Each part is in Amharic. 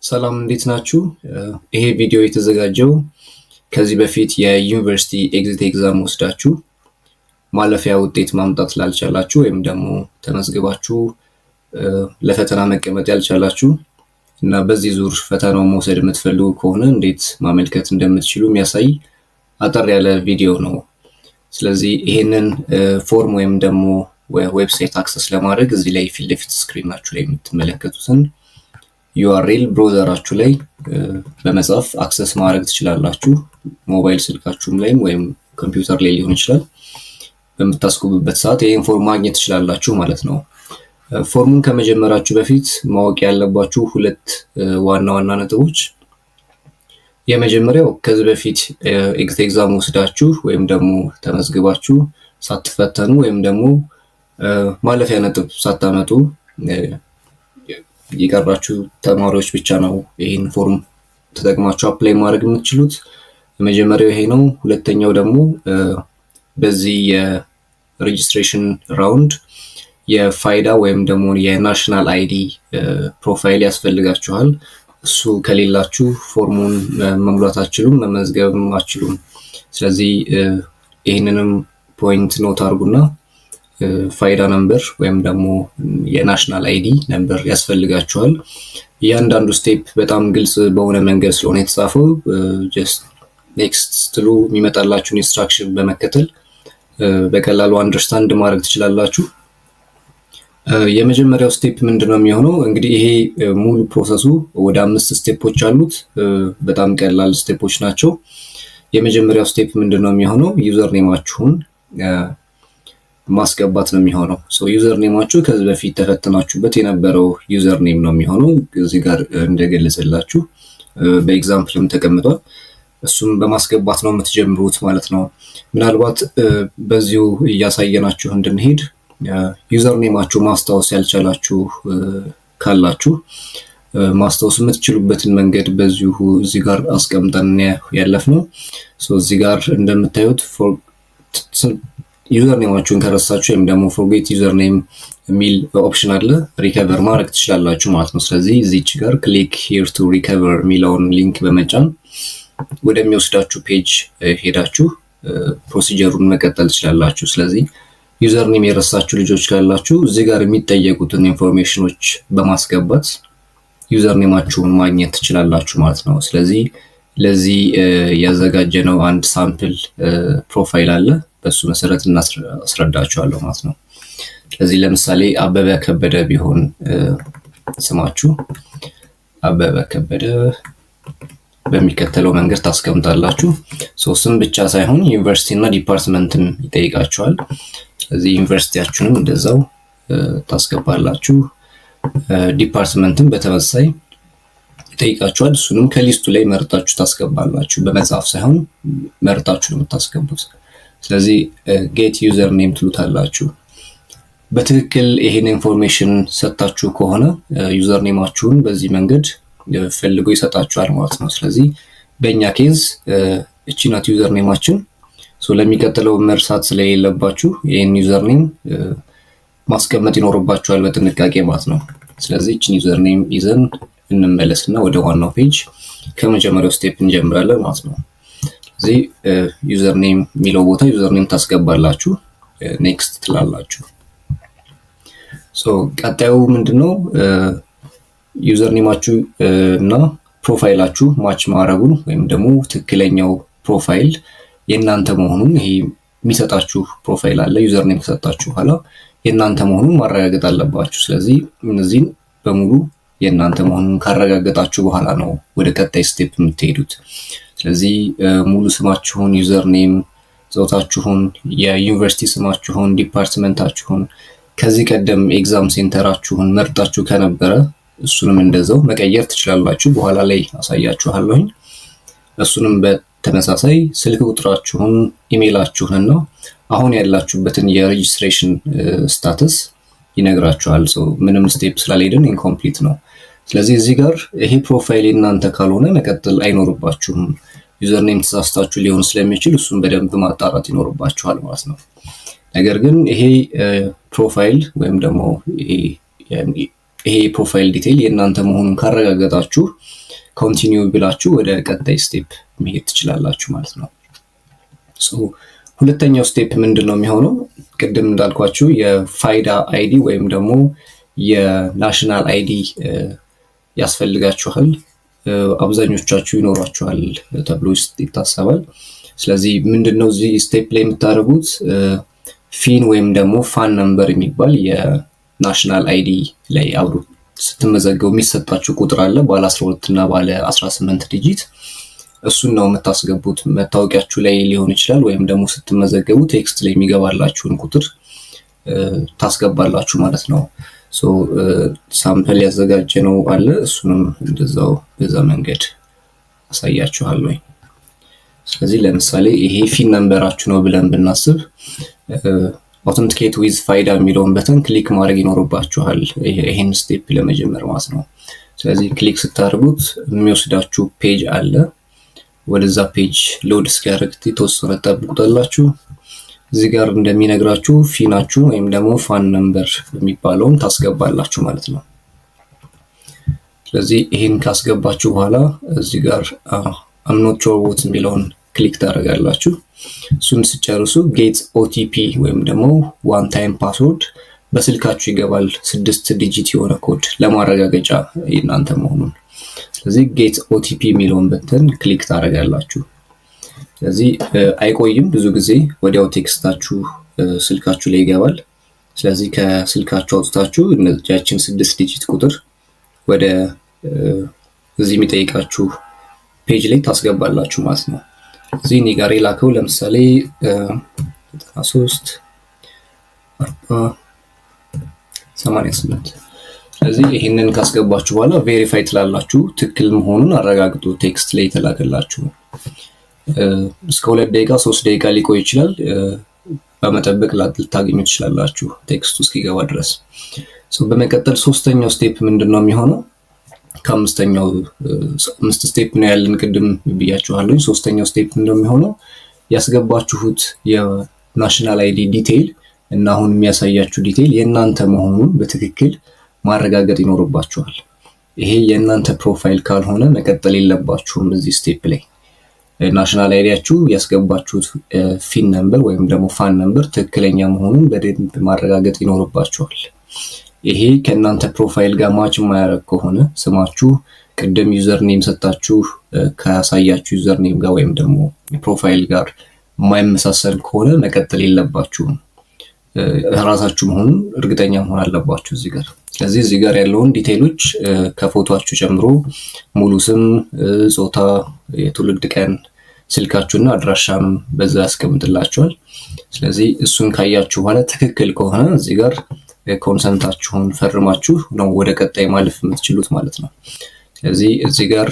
ሰላም፣ እንዴት ናችሁ? ይሄ ቪዲዮ የተዘጋጀው ከዚህ በፊት የዩኒቨርሲቲ exit exam ወስዳችሁ ማለፊያ ውጤት ማምጣት ላልቻላችሁ ወይም ደግሞ ተመዝግባችሁ ለፈተና መቀመጥ ያልቻላችሁ እና በዚህ ዙር ፈተናውን መውሰድ የምትፈልጉ ከሆነ እንዴት ማመልከት እንደምትችሉ የሚያሳይ አጠር ያለ ቪዲዮ ነው። ስለዚህ ይሄንን form ወይም ደግሞ website access ለማድረግ እዚህ ላይ ፊት ለፊት screen ኣችሁ ላይ የምትመለከቱትን URL browser ኣችሁ ላይ በመጻፍ access ማድረግ ትችላላችሁ። ሞባይል ስልካችሁም ላይም ወይም ኮምፒውተር ላይ ሊሆን ይችላል። በምታስገቡበት ሰዓት ይህን form ማግኘት ትችላላችሁ ማለት ነው። Form ኡን ከመጀመራችሁ በፊት ማወቅ ያለባችሁ ሁለት ዋና ዋና ነጥቦች፣ የመጀመሪያው ከዚህ በፊት exit exam ወስዳችሁ ወይም ደግሞ ተመዝግባችሁ ሳትፈተኑ ወይም ደግሞ ማለፊያ ነጥብ ሳታመጡ የቀራችሁ ተማሪዎች ብቻ ነው ይህን form ተጠቅማችሁ apply ማድረግ የምትችሉት። የመጀመሪያው ይሄ ነው። ሁለተኛው ደግሞ በዚህ የ registration round የፋይዳ ወይም ደግሞ የ national ID profile ያስፈልጋችኋል። እሱ ከሌላችሁ form ኡን መሙላት አትችሉም፣ መመዝገብም አትችሉም። ስለዚህ ይህንንም point note አድርጉና ፋይዳ number ወይም ደግሞ የ national ID number ያስፈልጋችኋል። እያንዳንዱ step በጣም ግልጽ በሆነ መንገድ ስለሆነ የተጻፈው just next ስትሉ የሚመጣላችሁን instruction በመከተል በቀላሉ understand ማድረግ ትችላላችሁ። የመጀመሪያው step ምንድን ነው የሚሆነው? እንግዲህ ይሄ ሙሉ process ኡ ወደ አምስት step ኦች አሉት። በጣም ቀላል step ኦች ናቸው። የመጀመሪያው step ምንድን ነው የሚሆነው? Username ኣችሁን ማስገባት ነው የሚሆነው። Username ኣችሁ ከዚህ በፊት ተፈትናችሁበት የነበረው username ነው የሚሆነው። እዚህ ጋር እንደገለጸላችሁ በ example ም ተቀምጧል። እሱም በማስገባት ነው የምትጀምሩት ማለት ነው። ምናልባት በዚሁ እያሳየናችሁ እንድንሄድ username ኣችሁ ማስታወስ ያልቻላችሁ ካላችሁ ማስታወስ የምትችሉበትን መንገድ በዚሁ እዚህ ጋር አስቀምጠን ያለፍነው። እዚህ ጋር እንደምታዩት username ኣችሁን ከረሳችሁ ወይም ደግሞ forget username የሚል option አለ። Recover ማድረግ ትችላላችሁ ማለት ነው። ስለዚህ እዚች ጋር "click here to recover" የሚለውን link በመጫን ወደሚወስዳችሁ page ሄዳችሁ procedure ኡን መቀጠል ትችላላችሁ። ስለዚህ username የረሳችሁ ልጆች ካላችሁ እዚህ ጋር የሚጠየቁትን information ኖች በማስገባት username ኣችሁን ማግኘት ትችላላችሁ ማለት ነው። ስለዚህ ለዚህ ያዘጋጀነው አንድ sample profile አለ። በሱ መሰረት እናስረዳችኋለሁ ማለት ነው። ስለዚህ ለምሳሌ አበበ ከበደ ቢሆን ስማችሁ፣ አበበ ከበደ በሚከተለው መንገድ ታስቀምጣላችሁ። ስም ብቻ ሳይሆን ዩኒቨርሲቲ እና department ም ይጠይቃችኋል። ስለዚህ ዩኒቨርሲቲያችሁንም እንደዛው ታስገባላችሁ። Department ም በተመሳሳይ ይጠይቃችኋል። እሱንም ከ list ኡ ላይ መርጣችሁ ታስገባላችሁ። በመጻፍ ሳይሆን መርጣችሁ ነው የምታስገቡት። ስለዚህ get username ትሉታላችሁ። በትክክል ይሄን information ሰጥታችሁ ከሆነ username ኣችሁን በዚህ መንገድ ፈልጎ ይሰጣችኋል ማለት ነው። ስለዚህ በእኛ case እቺ ናት username ኣችን። ለሚቀጥለው መርሳት ስለሌለባችሁ ይህን username ማስቀመጥ ይኖርባችኋል በጥንቃቄ ማለት ነው። ስለዚህ እችን username ይዘን እንመለስና ወደ ዋናው page ከመጀመሪያው step እንጀምራለን ማለት ነው። እዚህ username የሚለው ቦታ username ታስገባላችሁ፣ next ትላላችሁ። ቀጣዩ ምንድነው? Username ኣችሁ እና profile ኣችሁ match ማድረጉን ወይም ደግሞ ትክክለኛው profile የእናንተ መሆኑን፣ ይሄ የሚሰጣችሁ profile አለ። Username ከሰጣችሁ በኋላ የእናንተ መሆኑን ማረጋገጥ አለባችሁ። ስለዚህ እነዚህን በሙሉ የእናንተ መሆኑን ካረጋገጣችሁ በኋላ ነው ወደ ቀጣይ step የምትሄዱት። ስለዚህ ሙሉ ስማችሁን፣ username፣ ጾታችሁን፣ የዩኒቨርሲቲ ስማችሁን፣ department ኣችሁን፣ ከዚህ ቀደም exam center ኣችሁን መርጣችሁ ከነበረ እሱንም እንደዛው መቀየር ትችላላችሁ። በኋላ ላይ አሳያችኋለሁኝ። እሱንም በተመሳሳይ ስልክ ቁጥራችሁን፣ ኢሜይላችሁን እና አሁን ያላችሁበትን የ registration status ይነግራችኋል። ምንም step ስላልሄድን incomplete ነው። ስለዚህ እዚህ ጋር ይሄ profile የእናንተ ካልሆነ መቀጠል አይኖርባችሁም። Username ተሳስታችሁ ሊሆን ስለሚችል እሱን በደንብ ማጣራት ይኖርባችኋል ማለት ነው። ነገር ግን ይሄ profile ወይም ደግሞ ይሄ የ profile detail የእናንተ መሆኑን ካረጋገጣችሁ continue ብላችሁ ወደ ቀጣይ step መሄድ ትችላላችሁ ማለት ነው። ሁለተኛው step ምንድን ነው የሚሆነው? ቅድም እንዳልኳችሁ የፋይዳ ID ወይም ደግሞ የ national ID ያስፈልጋችኋል። አብዛኞቻችሁ ይኖሯችኋል ተብሎ ይታሰባል። ስለዚህ ምንድን ነው እዚህ step ላይ የምታደርጉት? FIN ወይም ደግሞ FAN number የሚባል የ national ID ላይ አብሮ ስትመዘገቡ የሚሰጣችሁ ቁጥር አለ፣ ባለ 12 እና ባለ 18 digit። እሱን ነው የምታስገቡት። መታወቂያችሁ ላይ ሊሆን ይችላል፣ ወይም ደግሞ ስትመዘገቡ text ላይ የሚገባላችሁን ቁጥር ታስገባላችሁ ማለት ነው። Sample ያዘጋጀነው አለ፣ እሱንም እንደዛው በዛ መንገድ አሳያችኋለሁ። ስለዚህ ለምሳሌ ይሄ FIN number ኣችሁ ነው ብለን ብናስብ authenticate with ፋይዳ የሚለውን button click ማድረግ ይኖርባችኋል፣ ይሄን step ለመጀመር ማለት ነው። ስለዚህ click ስታደርጉት የሚወስዳችሁ page አለ። ወደዛ page load እስኪያደርግ የተወሰነ ትጠብቁታላችሁ። እዚህ ጋር እንደሚነግራችሁ FIN ኣችሁ ወይም ደግሞ FAN number የሚባለውን ታስገባላችሁ ማለት ነው። ስለዚህ ይህን ካስገባችሁ በኋላ እዚህ ጋር "I'm not robot" የሚለውን click ታደርጋላችሁ። እሱን ስትጨርሱ get OTP ወይም ደግሞ one time password በስልካችሁ ይገባል። 6 digit የሆነ ኮድ ለማረጋገጫ የእናንተ መሆኑን። ስለዚህ get OTP የሚለውን button click ታደርጋላችሁ። ስለዚህ አይቆይም፣ ብዙ ጊዜ ወዲያው text ኣችሁ ስልካችሁ ላይ ይገባል። ስለዚህ ከስልካችሁ አውጥታችሁ ያችን 6 digit ቁጥር ወደ እዚህ የሚጠይቃችሁ page ላይ ታስገባላችሁ ማለት ነው። እዚህ እኔ ጋር የላከው ለምሳሌ 93 40 88። ስለዚህ ይህንን ካስገባችሁ በኋላ verify ትላላችሁ። ትክክል መሆኑን አረጋግጡ። Text ላይ የተላከላችሁ እስከ 2 ደቂቃ 3 ደቂቃ ሊቆይ ይችላል። በመጠበቅ ልታገኙ ትችላላችሁ text ኡ እስኪገባ ድረስ። በመቀጠል ሶስተኛው step ምንድን ነው የሚሆነው? ከአምስተኛው አምስት step ነው ያለን፣ ቅድም ብያችኋለሁ። ሶስተኛው step ምንድን ነው የሚሆነው? ያስገባችሁት የ national ID detail እና አሁን የሚያሳያችሁ detail የእናንተ መሆኑን በትክክል ማረጋገጥ ይኖርባችኋል። ይሄ የእናንተ profile ካልሆነ መቀጠል የለባችሁም። እዚህ step ላይ national ID ያችሁ ያስገባችሁት FIN number ወይም ደግሞ FAN number ትክክለኛ መሆኑን በደንብ ማረጋገጥ ይኖርባችኋል። ይሄ ከእናንተ profile ጋር match የማያደርግ ከሆነ፣ ስማችሁ ቅድም username ሰጣችሁ ካሳያችሁ username ጋር ወይም ደግሞ profile ጋር የማይመሳሰል ከሆነ መቀጠል የለባችሁም። ራሳችሁ መሆኑን እርግጠኛ መሆን አለባችሁ እዚህ ጋር። ስለዚህ እዚህ ጋር ያለውን detail ኦች ከፎቷችሁ ጨምሮ ሙሉ ስም፣ ጾታ፣ የትውልድ ቀን፣ ስልካችሁና አድራሻም በዛ ያስቀምጥላችኋል። ስለዚህ እሱን ካያችሁ በኋላ ትክክል ከሆነ እዚህ ጋር consent ኣችሁን ፈርማችሁ ነው ወደ ቀጣይ ማለፍ የምትችሉት ማለት ነው። ስለዚህ እዚህ ጋር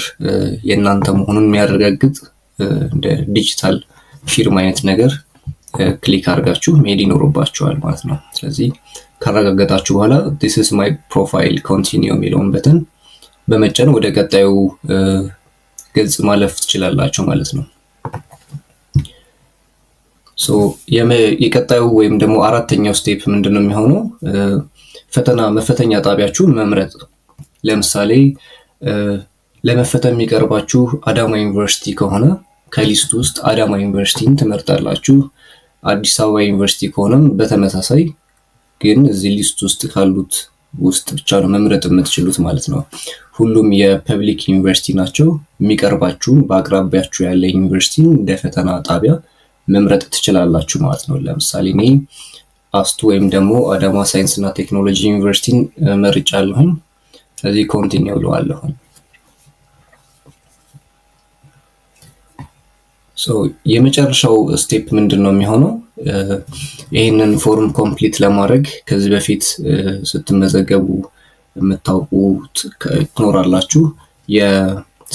የእናንተ መሆኑን የሚያረጋግጥ እንደ ዲጂታል ፊርማ አይነት ነገር click አድርጋችሁ መሄድ ይኖርባችኋል ማለት ነው። ስለዚህ ካረጋገጣችሁ በኋላ "This is my profile, continue" የሚለውን button በመጫን ወደ ቀጣዩ ገጽ ማለፍ ትችላላችሁ ማለት ነው። የቀጣዩ ወይም ደግሞ አራተኛው step ምንድን ነው የሚሆነው? ፈተና መፈተኛ ጣቢያችሁን መምረጥ። ለምሳሌ ለመፈተን የሚቀርባችሁ አዳማ ዩኒቨርሲቲ ከሆነ ከ list ውስጥ አዳማ ዩኒቨርሲቲን ትመርጣላችሁ። አዲስ አበባ ዩኒቨርሲቲ ከሆነም በተመሳሳይ፣ ግን እዚህ list ውስጥ ካሉት ውስጥ ብቻ ነው መምረጥ የምትችሉት ማለት ነው። ሁሉም የ public ዩኒቨርሲቲ ናቸው። የሚቀርባችሁን በአቅራቢያችሁ ያለ ዩኒቨርሲቲ እንደ ፈተና ጣቢያ መምረጥ ትችላላችሁ ማለት ነው። ለምሳሌ እኔ አስቱ ወይም ደግሞ አዳማ ሳይንስ እና ቴክኖሎጂ ዩኒቨርሲቲን መርጫለሁኝ። ስለዚህ continue እለዋለሁኝ። የመጨረሻው step ምንድን ነው የሚሆነው? ይህንን form complete ለማድረግ ከዚህ በፊት ስትመዘገቡ የምታውቁት ትኖራላችሁ። የ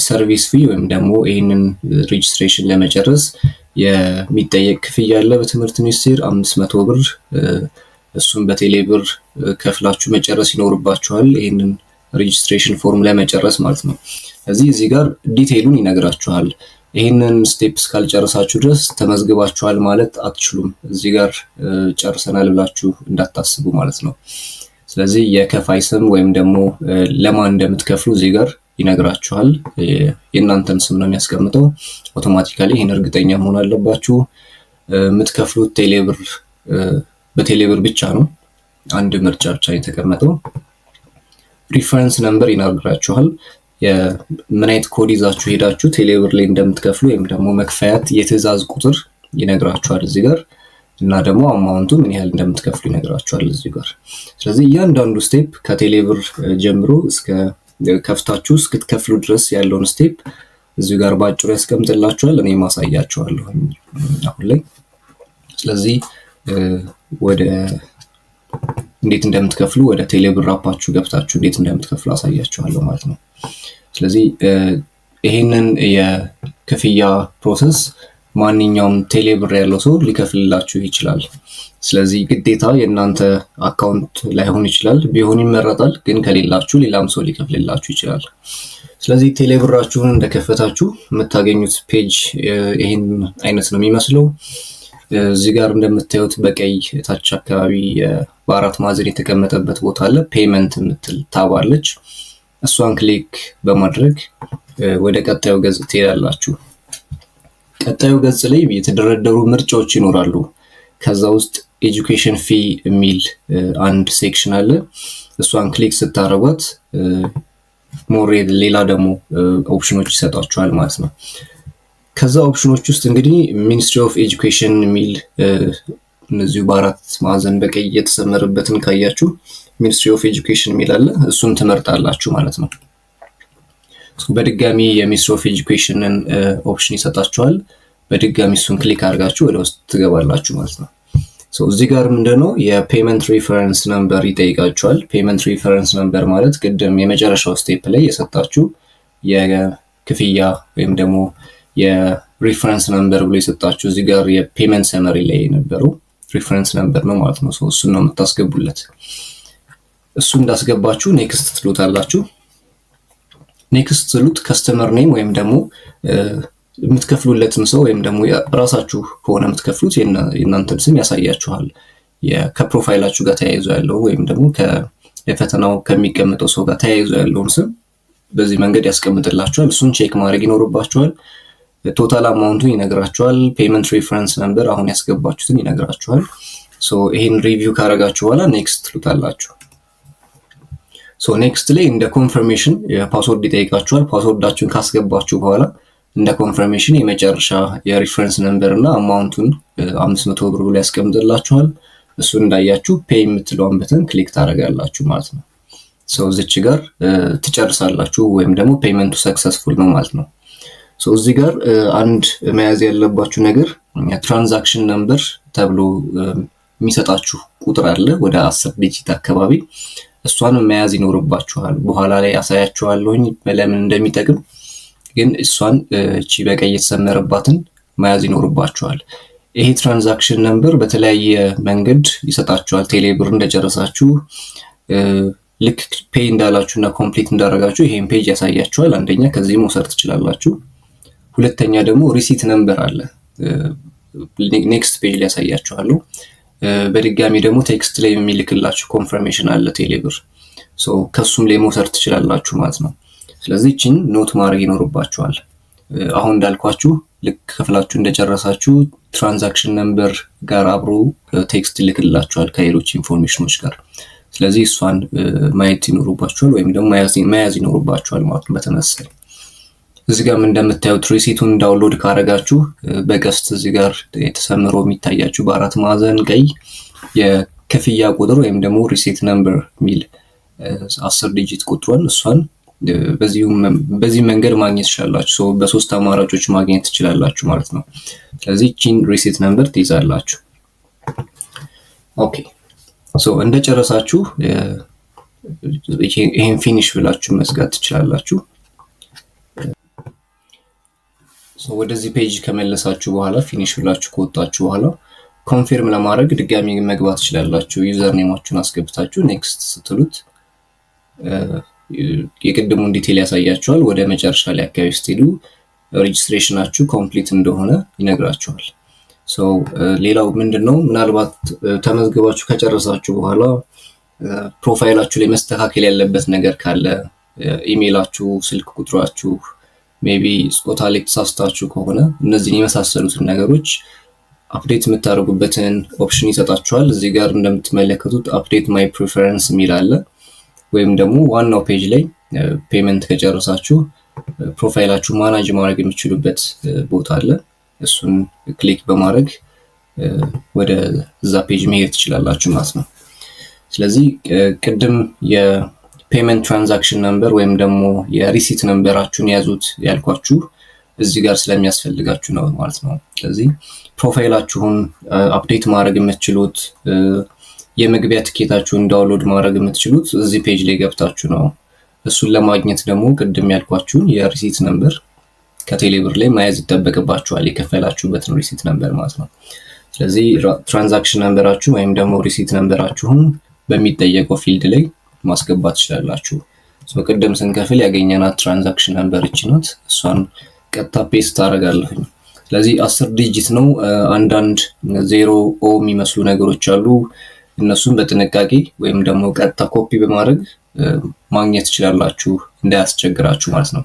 service fee ወይም ደግሞ ይህንን registration ለመጨረስ የሚጠየቅ ክፍያ አለ በትምህርት ሚኒስቴር 500 ብር። እሱም በቴሌ ብር ከፍላችሁ መጨረስ ይኖርባችኋል፣ ይህንን registration form ለመጨረስ ማለት ነው። እዚህ ጋር detail ኡን ይነግራችኋል። ይህንን step እስካልጨረሳችሁ ድረስ ተመዝግባችኋል ማለት አትችሉም። እዚህ ጋር ጨርሰናል ብላችሁ እንዳታስቡ ማለት ነው። ስለዚህ የከፋይ ስም ወይም ደግሞ ለማን እንደምትከፍሉ እዚህ ጋር ይነግራችኋል። የእናንተን ስም ነው የሚያስቀምጠው። Automatically ይህን እርግጠኛ መሆን አለባችሁ። የምትከፍሉት ቴሌብር በቴሌብር ብቻ ነው። አንድ ምርጫ ብቻ የተቀመጠው። Reference number ይነግራችኋል። ምን አይነት ኮድ ይዛችሁ ሄዳችሁ ቴሌብር ላይ እንደምትከፍሉ ወይም ደግሞ መክፈያት የትዕዛዝ ቁጥር ይነግራችኋል እዚህ ጋር፣ እና ደግሞ amount ኡ ምን ያህል እንደምትከፍሉ ይነግራችኋል እዚህ ጋር። ስለዚህ እያንዳንዱ step ከቴሌብር ጀምሮ እስከ ከፍታችሁ እስክትከፍሉ ድረስ ያለውን step እዚሁ ጋር በአጭሩ ያስቀምጥላችኋል። እኔ ማሳያችኋለሁ አሁን ላይ። ስለዚህ ወደ እንዴት እንደምትከፍሉ፣ ወደ ቴሌብር app ኣችሁ ገብታችሁ እንዴት እንደምትከፍሉ አሳያችኋለሁ ማለት ነው። ስለዚህ ይሄንን የክፍያ process ማንኛውም ቴሌብር ያለው ሰው ሊከፍልላችሁ ይችላል። ስለዚህ ግዴታ የእናንተ account ላይሆን ይችላል፣ ቢሆን ይመረጣል። ግን ከሌላችሁ ሌላም ሰው ሊከፍልላችሁ ይችላል። ስለዚህ ቴሌብራችሁን እንደከፈታችሁ የምታገኙት page ይህን አይነት ነው የሚመስለው። እዚህ ጋር እንደምታዩት በቀይ ታች አካባቢ በአራት ማዕዘን የተቀመጠበት ቦታ አለ። Payment የምትል tab አለች። እሷን click በማድረግ ወደ ቀጣዩ ገጽ ትሄዳላችሁ። ቀጣዩ ገጽ ላይ የተደረደሩ ምርጫዎች ይኖራሉ። ከዛ ውስጥ education fee የሚል አንድ section አለ። እሷን click ስታደርጓት more ሌላ ደግሞ option ኖች ይሰጧችኋል ማለት ነው። ከዛ option ኖች ውስጥ እንግዲህ Ministry of Education የሚል እነዚሁ በአራት ማዕዘን በቀይ የተሰመረበትን ካያችሁ Ministry of Education የሚል አለ። እሱን ትመርጣላችሁ ማለት ነው። በድጋሚ የ Ministry of Education ን option ይሰጣችኋል። በድጋሚ እሱን click አድርጋችሁ ወደ ውስጥ ትገባላችሁ ማለት ነው። እዚህ ጋር ምንድነው የ payment reference number ይጠይቃችኋል። Payment reference number ማለት ቅድም የመጨረሻው step ላይ የሰጣችሁ የክፍያ ወይም ደግሞ የ reference number ብሎ የሰጣችሁ እዚህ ጋር የ payment summary ላይ የነበረው reference number ነው ማለት ነው። እሱን ነው የምታስገቡለት። እሱ እንዳስገባችሁ next ትሉታላችሁ። Next ስትሉት customer name ወይም ደግሞ የምትከፍሉለትን ሰው ወይም ደግሞ ራሳችሁ ከሆነ የምትከፍሉት የእናንተን ስም ያሳያችኋል። ከ profile ኣችሁ ጋር ተያይዞ ያለው ወይም ደግሞ የፈተናው ከሚቀመጠው ሰው ጋር ተያይዞ ያለውን ስም በዚህ መንገድ ያስቀምጥላችኋል። እሱን check ማድረግ ይኖርባችኋል። Total amount ኡን ይነግራችኋል። Payment reference number አሁን ያስገባችሁትን ይነግራችኋል። ይሄን review ካረጋችሁ በኋላ next ትሉታላችሁ። So next ላይ እንደ confirmation password ይጠይቃችኋል። Password ኣችሁን ካስገባችሁ በኋላ እንደ confirmation የመጨረሻ የ reference number እና amount ኡን 500 ብር ብሎ ያስቀምጥላችኋል። እሱን እንዳያችሁ pay የምትለዋን button click ታደርጋላችሁ ማለት ነው። So እዚች ጋር ትጨርሳላችሁ ወይም ደግሞ payment ኡ successful ነው ማለት ነው። እዚህ ጋር አንድ መያዝ ያለባችሁ ነገር transaction number ተብሎ የሚሰጣችሁ ቁጥር አለ፣ ወደ 10 digit አካባቢ። እሷንም መያዝ ይኖርባችኋል። በኋላ ላይ አሳያችኋለሁኝ ለምን እንደሚጠቅም፣ ግን እሷን እቺ በቀይ የተሰመረባትን መያዝ ይኖርባችኋል። ይሄ transaction number በተለያየ መንገድ ይሰጣችኋል። ቴሌብር እንደጨረሳችሁ ልክ pay እንዳላችሁ እና complete እንዳደረጋችሁ ይሄን page ያሳያችኋል። አንደኛ ከዚህ መውሰድ ትችላላችሁ። ሁለተኛ ደግሞ receipt number አለ። Next page ላይ ያሳያችኋለሁ። በድጋሚ ደግሞ text ላይ የሚልክላችሁ confirmation አለ ቴሌብር፣ ከሱም ላይ መውሰድ ትችላላችሁ ማለት ነው። ስለዚህ ይህችን note ማድረግ ይኖርባችኋል። አሁን እንዳልኳችሁ ልክ ከፍላችሁ እንደጨረሳችሁ transaction number ጋር አብሮ text ይልክላችኋል ከሌሎች information ኖች ጋር። ስለዚህ እሷን ማየት ይኖርባችኋል ወይም ደግሞ መያዝ ይኖርባችኋል ማለት ነው። በተመሳሳይ እዚህ ጋርም እንደምታዩት receipt ኡን download ካረጋችሁ በቀስት እዚህ ጋር የተሰምሮ የሚታያችሁ በአራት ማዕዘን ቀይ የክፍያ ቁጥር ወይም ደግሞ receipt number የሚል 10 digit ቁጥሯን እሷን በዚህ መንገድ ማግኘት ትችላላችሁ። በሶስት አማራጮች ማግኘት ትችላላችሁ ማለት ነው። ስለዚህ ይቺን receipt number ትይዛላችሁ። Okay, so እንደጨረሳችሁ ይሄን finish ብላችሁ መዝጋት ትችላላችሁ። ወደዚህ page ከመለሳችሁ በኋላ፣ finish ብላችሁ ከወጣችሁ በኋላ confirm ለማድረግ ድጋሚ መግባት ትችላላችሁ። Username ኣችሁን አስገብታችሁ next ስትሉት የቅድሙን detail ያሳያችኋል። ወደ መጨረሻ ላይ አካባቢ ስትሄዱ registration ኣችሁ complete እንደሆነ ይነግራችኋል። ሌላው ምንድን ነው፣ ምናልባት ተመዝግባችሁ ከጨረሳችሁ በኋላ Profile ኣችሁ ላይ መስተካከል ያለበት ነገር ካለ፣ ኢሜይላችሁ፣ ስልክ ቁጥራችሁ፣ maybe ጾታ ላይ ተሳስታችሁ ከሆነ፣ እነዚህን የመሳሰሉትን ነገሮች update የምታደርጉበትን option ይሰጣችኋል። እዚህ ጋር እንደምትመለከቱት "Update my preference" የሚል አለ። ወይም ደግሞ ዋናው page ላይ payment ከጨረሳችሁ profile ኣችሁ manage ማድረግ የምትችሉበት ቦታ አለ። እሱን click በማድረግ ወደ እዛ page መሄድ ትችላላችሁ ማለት ነው። ስለዚህ ቅድም የ payment transaction number ወይም ደግሞ የ receipt number ኣችሁን ያዙት ያልኳችሁ እዚህ ጋር ስለሚያስፈልጋችሁ ነው ማለት ነው። ስለዚህ profile ኣችሁን update ማድረግ የምትችሉት፣ የመግቢያ ትኬታችሁን download ማድረግ የምትችሉት እዚህ page ላይ ገብታችሁ ነው። እሱን ለማግኘት ደግሞ ቅድም ያልኳችሁን የ receipt number ከቴሌብር ላይ መያዝ ይጠበቅባችኋል፣ የከፈላችሁበትን receipt number ማለት ነው። ስለዚህ transaction number ኣችሁ ወይም ደግሞ receipt number ኣችሁን በሚጠየቀው field ላይ ማስገባት ትችላላችሁ። ቅድም ስንከፍል ያገኘናት transaction number እቺ ናት። እሷን ቀጥታ paste ታደርጋለሁኝ። ስለዚህ 10 digit ነው። አንዳንድ ዜሮ ኦ የሚመስሉ ነገሮች አሉ። እነሱን በጥንቃቄ ወይም ደግሞ ቀጥታ ኮፒ በማድረግ ማግኘት ትችላላችሁ፣ እንዳያስቸግራችሁ ማለት ነው።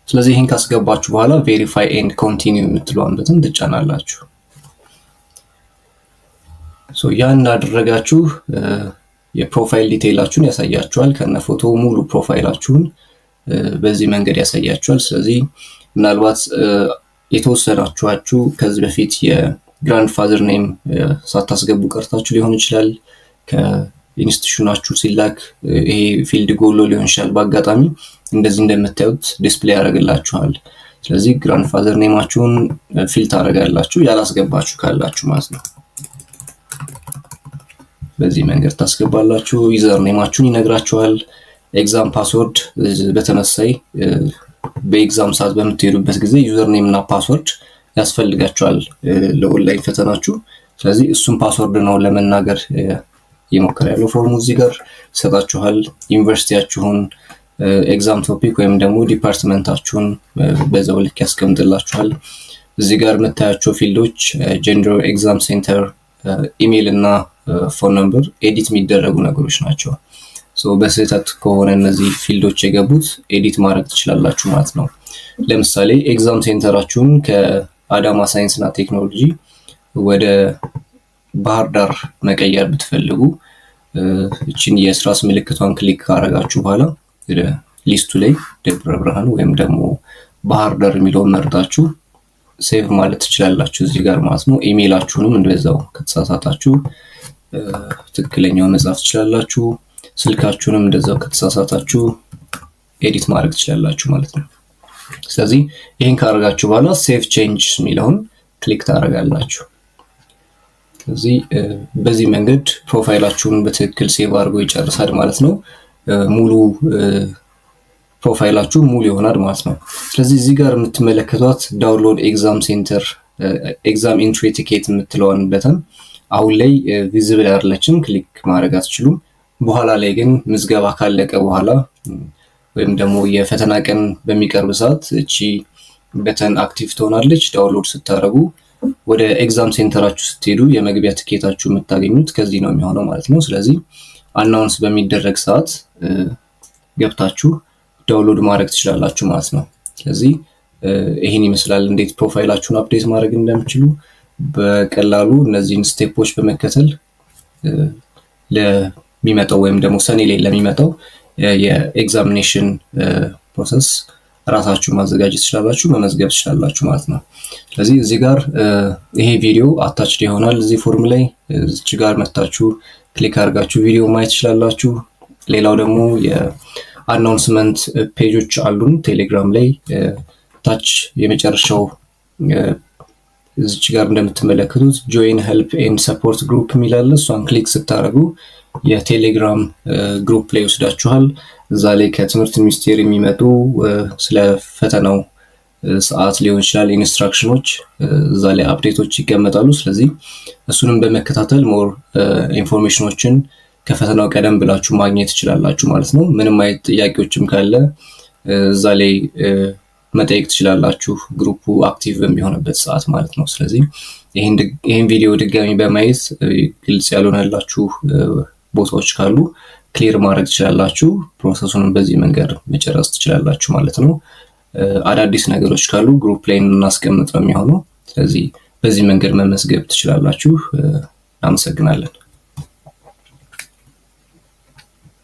ስለዚህ ይህን ካስገባችሁ በኋላ "Verify and continue" የምትለዋን button ትጫናላችሁ። ያን እንዳደረጋችሁ የ profile detail ኣችሁን ያሳያችኋል። ከነ ፎቶ ሙሉ profile ኣችሁን በዚህ መንገድ ያሳያችኋል። ስለዚህ ምናልባት የተወሰናችኋችሁ ከዚህ በፊት የ grandfather name ሳታስገቡ ቀርታችሁ ሊሆን ይችላል። ከ institution ኣችሁ ሲላክ ይሄ field ጎሎ ሊሆን ይችላል። በአጋጣሚ እንደዚህ እንደምታዩት display ያደርግላችኋል። ስለዚህ grandfather name ኣችሁን fill ታደርጋላችሁ፣ ያላስገባችሁ ካላችሁ ማለት ነው። በዚህ መንገድ ታስገባላችሁ። Username ኣችሁን ይነግራችኋል። Exam password በተመሳሳይ በ exam ሰዓት በምትሄዱበት ጊዜ username እና password ያስፈልጋችኋል ለኦንላይን ፈተናችሁ። ስለዚህ እሱን password ነው ለመናገር እየሞከረ ያለው ፎርሙ፣ እዚህ ጋር ይሰጣችኋል። ዩኒቨርሲቲያችሁን፣ exam topic ወይም ደግሞ department ኣችሁን በዛው ልክ ያስቀምጥላችኋል። እዚህ ጋር የምታያቸው field ኦች gender፣ exam center፣ email እና phone number edit የሚደረጉ ነገሮች ናቸው። በስህተት ከሆነ እነዚህ field ኦች የገቡት edit ማድረግ ትችላላችሁ ማለት ነው። ለምሳሌ exam center ኣችሁን ከአዳማ ሳይንስና ቴክኖሎጂ ወደ ባህር ዳር መቀየር ብትፈልጉ እችን የእርሳስ ምልክቷን click ካረጋችሁ በኋላ list ኡ ላይ ደብረ ብርሃን ወይም ደግሞ ባህር ዳር የሚለውን መርጣችሁ save ማለት ትችላላችሁ እዚህ ጋር ማለት ነው። ኢሜይላችሁንም እንደዛው ከተሳሳታችሁ ትክክለኛውን መጻፍ ትችላላችሁ። ስልካችሁንም እንደዛው ከተሳሳታችሁ edit ማድረግ ትችላላችሁ ማለት ነው። ስለዚህ ይህን ካደረጋችሁ በኋላ "Save change" የሚለውን click ታደርጋላችሁ። ስለዚህ በዚህ መንገድ profile ኣችሁን በትክክል save አድርጎ ይጨርሳል ማለት ነው። ሙሉ profile ኣችሁ ሙሉ ይሆናል ማለት ነው። ስለዚህ እዚህ ጋር የምትመለከቷት "Download exam center exam entry ticket" የምትለዋን button አሁን ላይ visible አይደለችም፣ click ማድረግ አትችሉም። በኋላ ላይ ግን ምዝገባ ካለቀ በኋላ ወይም ደግሞ የፈተና ቀን በሚቀርብ ሰዓት እቺ button active ትሆናለች። Download ስታደርጉ ወደ exam center ኣችሁ ስትሄዱ የመግቢያ ትኬታችሁ የምታገኙት ከዚህ ነው የሚሆነው ማለት ነው። ስለዚህ announce በሚደረግ ሰዓት ገብታችሁ download ማድረግ ትችላላችሁ ማለት ነው። ስለዚህ ይህን ይመስላል እንዴት profile ኣችሁን update ማድረግ እንደምትችሉ። በቀላሉ እነዚህን step ኦች በመከተል ለሚመጣው ወይም ደግሞ ሰኔ ላይ ለሚመጣው የ examination process ራሳችሁን ማዘጋጀት ትችላላችሁ፣ መመዝገብ ትችላላችሁ ማለት ነው። ስለዚህ እዚህ ጋር ይሄ ቪዲዮ attached ይሆናል እዚህ ፎርም ላይ። እዚች ጋር መታችሁ click አድርጋችሁ ቪዲዮ ማየት ትችላላችሁ። ሌላው ደግሞ የ announcement page ኦች አሉን ቴሌግራም ላይ። ታች የመጨረሻው እዚች ጋር እንደምትመለከቱት "Join help and support group" የሚል አለ። እሷን click ስታደርጉ የቴሌግራም group ላይ ይወስዳችኋል። እዛ ላይ ከትምህርት ሚኒስቴር የሚመጡ ስለ ፈተናው ሰዓት ሊሆን ይችላል፣ instruction ኦች እዛ ላይ update ኦች ይቀመጣሉ። ስለዚህ እሱንም በመከታተል more information ኦችን ከፈተናው ቀደም ብላችሁ ማግኘት ትችላላችሁ ማለት ነው። ምንም አይነት ጥያቄዎችም ካለ እዛ ላይ መጠየቅ ትችላላችሁ፣ group ኡ active በሚሆንበት ሰዓት ማለት ነው። ስለዚህ ይህን ቪዲዮ ድጋሚ በማየት ግልጽ ያልሆነላችሁ ቦታዎች ካሉ clear ማድረግ ትችላላችሁ። Process ኡንም በዚህ መንገድ መጨረስ ትችላላችሁ ማለት ነው። አዳዲስ ነገሮች ካሉ group ላይ እናስቀምጥ ነው የሚሆነው። ስለዚህ በዚህ መንገድ መመዝገብ ትችላላችሁ። እናመሰግናለን።